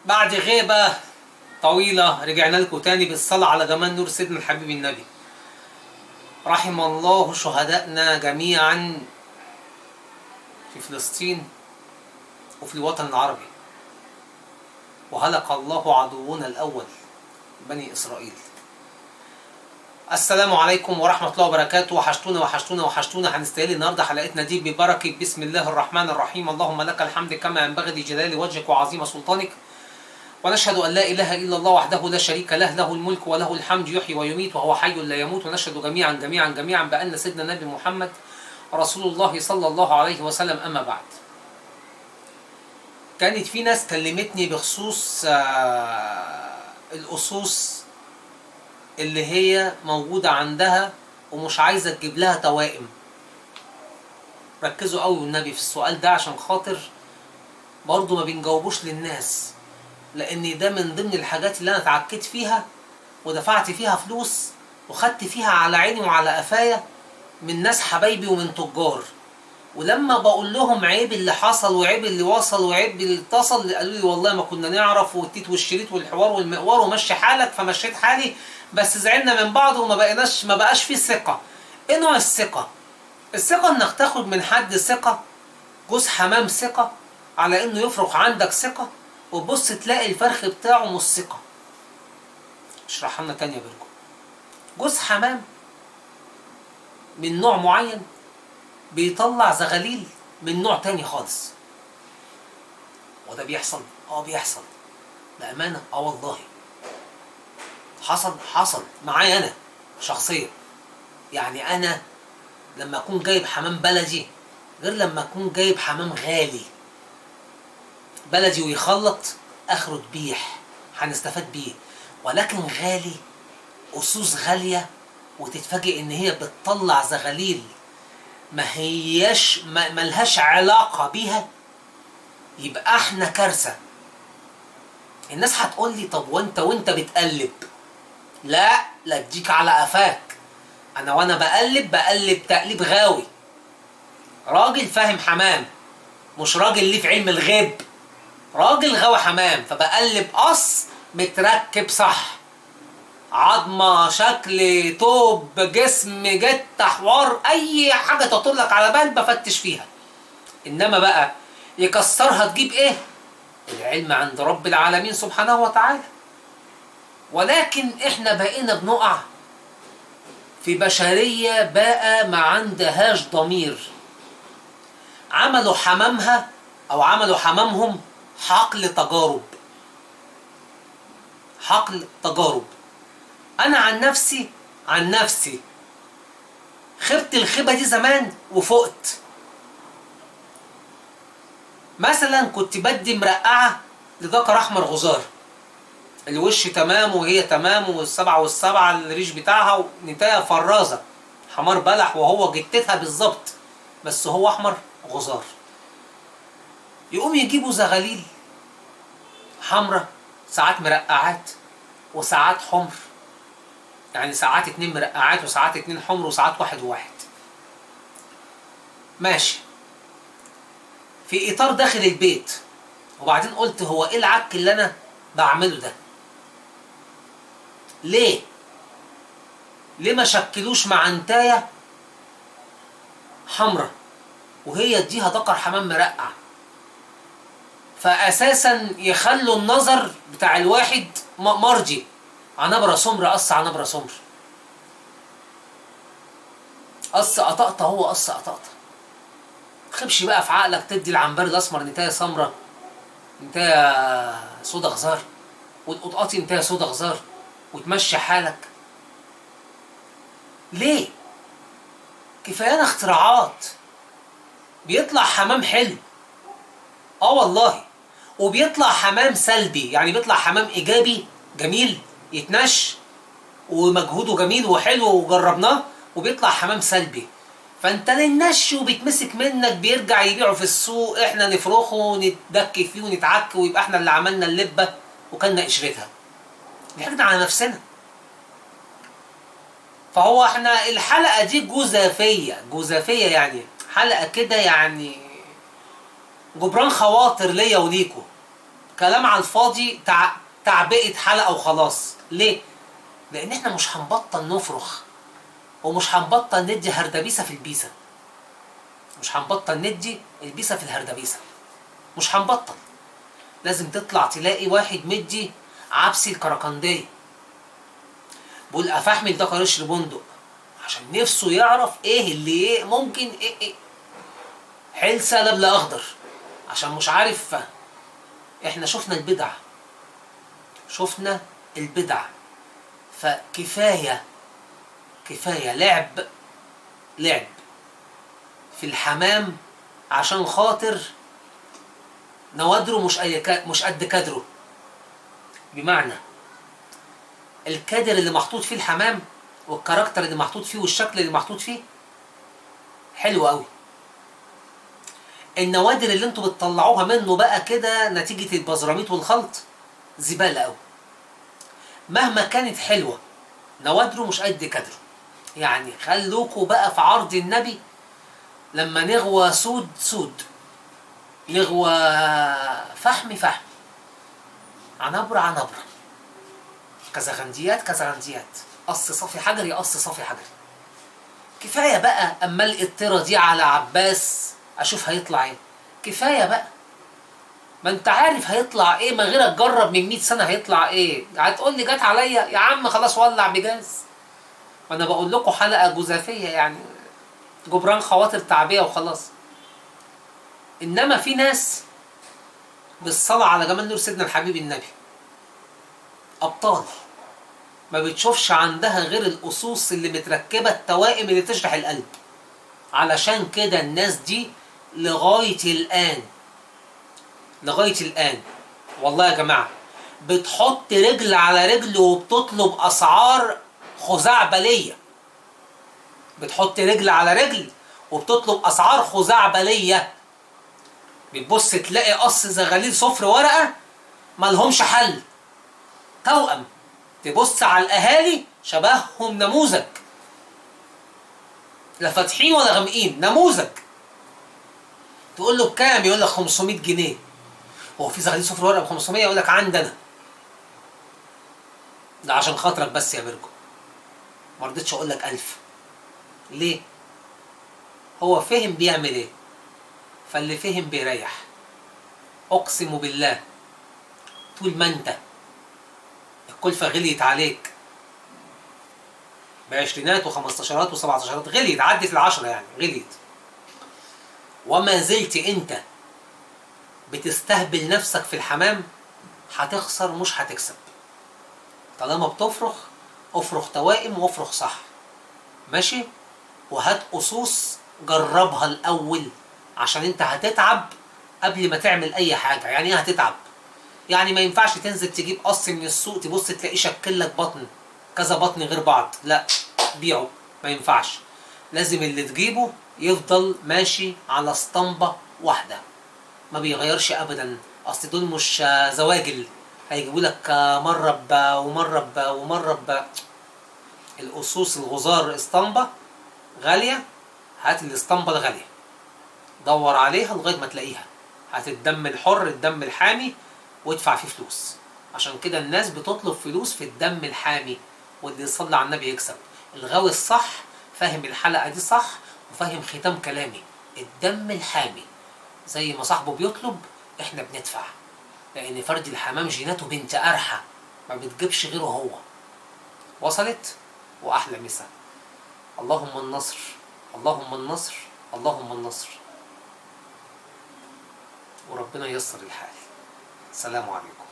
بعد غيبة طويلة رجعنا لكم تاني بالصلاة على جمال نور سيدنا الحبيب النبي. رحم الله شهدائنا جميعا في فلسطين وفي الوطن العربي، وهلك الله عدونا الأول بني إسرائيل. السلام عليكم ورحمة الله وبركاته. وحشتونا وحشتونا وحشتونا. هنستهل النهارده حلقتنا دي ببركة بسم الله الرحمن الرحيم. اللهم لك الحمد كما ينبغي لجلال وجهك وعظيم سلطانك، ونشهد أن لا إله إلا الله وحده لا شريك له، له الملك وله الحمد، يحيي ويميت وهو حي لا يموت. ونشهد جميعا جميعا جميعا بأن سيدنا النبي محمد رسول الله صلى الله عليه وسلم. أما بعد، كانت في ناس كلمتني بخصوص الأصوص اللي هي موجودة عندها ومش عايزة تجيب لها توائم. ركزوا قوي والنبي في السؤال ده، عشان خاطر برضو ما بنجاوبوش للناس، لان ده من ضمن الحاجات اللي انا اتعكيت فيها ودفعت فيها فلوس وخدت فيها على عيني وعلى قفايا من ناس حبايبي ومن تجار. ولما بقول لهم عيب اللي حصل وعيب اللي وصل وعيب اللي اتصل، قالوا لي والله ما كنا نعرف، والتيت والشريط والحوار والمقوار ومشي حالك. فمشيت حالي، بس زعلنا من بعض وما بقيناش، ما بقاش فيه ثقة. ايه نوع الثقة؟ الثقة انك تاخد من حد ثقة، جوز حمام ثقة، على انه يفرخ عندك ثقة، وتبص تلاقي الفرخ بتاعه مش ثقة. اشرحها لنا تاني يا بيرجو. جوز حمام من نوع معين بيطلع زغاليل من نوع تاني خالص. وده بيحصل؟ بيحصل بأمانة. والله حصل، حصل معايا أنا شخصيا. يعني أنا لما أكون جايب حمام بلدي غير لما أكون جايب حمام غالي. بلدي ويخلط آخره ذبيح هنستفاد بيه، ولكن غالي، أصوص غالية، وتتفاجئ إن هي بتطلع زغاليل ما هياش ملهاش علاقة بيها. يبقى احنا كارثة. الناس هتقول لي طب وانت بتقلب؟ لا اديك على قفاك. انا وانا بقلب تقليب غاوي، راجل فاهم حمام، مش راجل ليه في علم الغيب، راجل غاوي حمام. فبقلب قص متركب صح، عظمة، شكل، توب، جسم، جت، حوار، اي حاجة تطول لك على بال بفتش فيها. انما بقى يكسرها تجيب ايه؟ العلم عند رب العالمين سبحانه وتعالى. ولكن احنا بقينا بنقع في بشرية بقى ما عندهاش ضمير. عملوا حمامها او عملوا حمامهم حقل تجارب، حقل تجارب. انا عن نفسي خبت الخيبة دي زمان وفقت. مثلا كنت بدي مرقعة لذكر احمر غزار، الوش تمام وهي تمام، والسبعة والسبعة الريش بتاعها، ونتاية فرازة حمار بلح، وهو جتتها بالظبط، بس هو احمر غزار. يقوم يجيبوا زغاليل حمرة، ساعات مرقعات وساعات حمر، يعني ساعات 2 مرقعات وساعات 2 حمر وساعات 1 و1. ماشي، في اطار داخل البيت. وبعدين قلت هو ايه العك اللي انا بعمله ده؟ ليه؟ ليه ما شكلوش مع انتايه حمرة وهي اديها ذكر حمام مرقع؟ فاساسا يخلوا النظر بتاع الواحد مرضي، عنبره سمر، قص عنبره سمر، قص قطقطه، هو قص قطقطه. خبش بقى في عقلك تدي العنبر الاسمر نتايه سمرة، نتايه سودا غزار، والقطقطي نتايه سودا غزار، وتمشي حالك. ليه؟ كفايانا اختراعات. بيطلع حمام حلو، والله، وبيطلع حمام سلبي، يعني بيطلع حمام ايجابي جميل يتنش ومجهوده جميل وحلو وجربناه، وبيطلع حمام سلبي. فانت للنش وبيتمسك منك، بيرجع يبيعه في السوق، احنا نفرخه ونتدك فيه ونتعك، ويبقى احنا اللي عملنا اللبه وكلنا قشرتها. ضحكنا على نفسنا. فهو احنا الحلقة دي جزافيه، جزافيه يعني حلقة كده، يعني جبران خواطر ليا وليكو. كلام على الفاضي، تعبئة حلقة وخلاص. ليه؟ لان احنا مش هنبطل نفرخ، ومش هنبطل ندي هردبيسه في البيسه، مش هنبطل ندي البيسه في الهردبيسه، مش هنبطل. لازم تطلع تلاقي واحد مدي عبسي الكركنديه بقول افحمل ده قرش بندق، عشان نفسه يعرف ايه اللي ايه ممكن ايه ايه حلسه لبل اخضر، عشان مش عارف. احنا شفنا البدع، شفنا البدع، فكفايه كفاية لعب لعب في الحمام عشان خاطر نوادره مش اي مش قد كادره. بمعنى الكادر اللي محطوط فيه الحمام وال character اللي محطوط فيه والشكل اللي محطوط فيه حلو قوي. النوادر اللي انتوا بتطلعوها منه بقى كده نتيجة البزراميط والخلط زبالة قوي. مهما كانت حلوة نوادره مش قد كادره. يعني خلوكوا بقى في عرض النبي لما نغوى سود سود، نغوى فحم فحم، عنبرة عنبرة، كزغنديات كزغنديات، قص صافي حجري قص صافي حجري. كفاية بقى اما القطرة دي على عباس اشوف هيطلع ايه. كفاية بقى، ما انت عارف هيطلع ايه، ما غيرك جرب من 100 سنة هيطلع ايه. هتقول لي جت عليا يا عم خلاص ولع بجاز. ما انا بقول لكم حلقة جزافيه يعني جبران خواطر تعبيه وخلاص. انما في ناس بالصلاة على جمال نور سيدنا الحبيب النبي ابطال، ما بتشوفش عندها غير القصوص اللي متركبه التوائم اللي تشرح القلب. علشان كده الناس دي لغاية الان، لغاية الان والله يا جماعة بتحط رجل على رجل وبتطلب اسعار خزعبليه. بتحط رجل على رجل وبتطلب اسعار خزعبليه. بتبص تلاقي قص زغاليل صفر ورقة مالهمش حل، توأم. تبص على الاهالي شبههم نموذج، لا فاتحين ولا غامقين، نموذج. تقول له بكام؟ يقول لك 500 جنيه. هو في زغاليل صفر ورقة ب 500؟ يقول لك عندنا ده عشان خاطرك بس يا برجو، ما رضيتش اقول لك 1000. ليه؟ هو فهم بيعمل ايه، فاللي فهم بيريح. اقسم بالله طول ما انت الكلفة غليت عليك بعشرينات وخمستاشرات وسبعتاشرات، غليت عدت 10 يعني غليت، وما زلت انت بتستهبل نفسك في الحمام، هتخسر مش هتكسب. طالما بتفرخ افرخ توائم وافرخ صح، ماشي، وهات قصوص جربها الاول، عشان انت هتتعب قبل ما تعمل اي حاجة. يعني ايه هتتعب؟ يعني ما ينفعش تنزل تجيب قص من السوق تبص تلاقيه شكل لك بطن كذا بطن غير بعض، لا بيعه، ما ينفعش. لازم اللي تجيبه يفضل ماشي على اسطمبه واحدة، ما بيغيرش ابدا. اصل دول مش زواجل هيجيبوا لك مرة ومرة ومرة. القصوص الغزار اسطمبه غالية، هات الاسطمبه الغالية دور عليها لغاية ما تلاقيها. هات الدم الحر الدم الحامي وادفع فيه فلوس. عشان كده الناس بتطلب فلوس في الدم الحامي، واللي يصلي على النبي يكسب. الغاوي الصح فاهم الحلقة دي صح وفاهم ختام كلامي. الدم الحامي زي ما صاحبه بيطلب احنا بندفع، لان فرد الحمام جيناته بنت قرحة ما بتجيبش غيره هو. وصلت؟ واحلى مسا. اللهم النصر، اللهم النصر، اللهم النصر، وربنا ييسر الحال. السلام عليكم.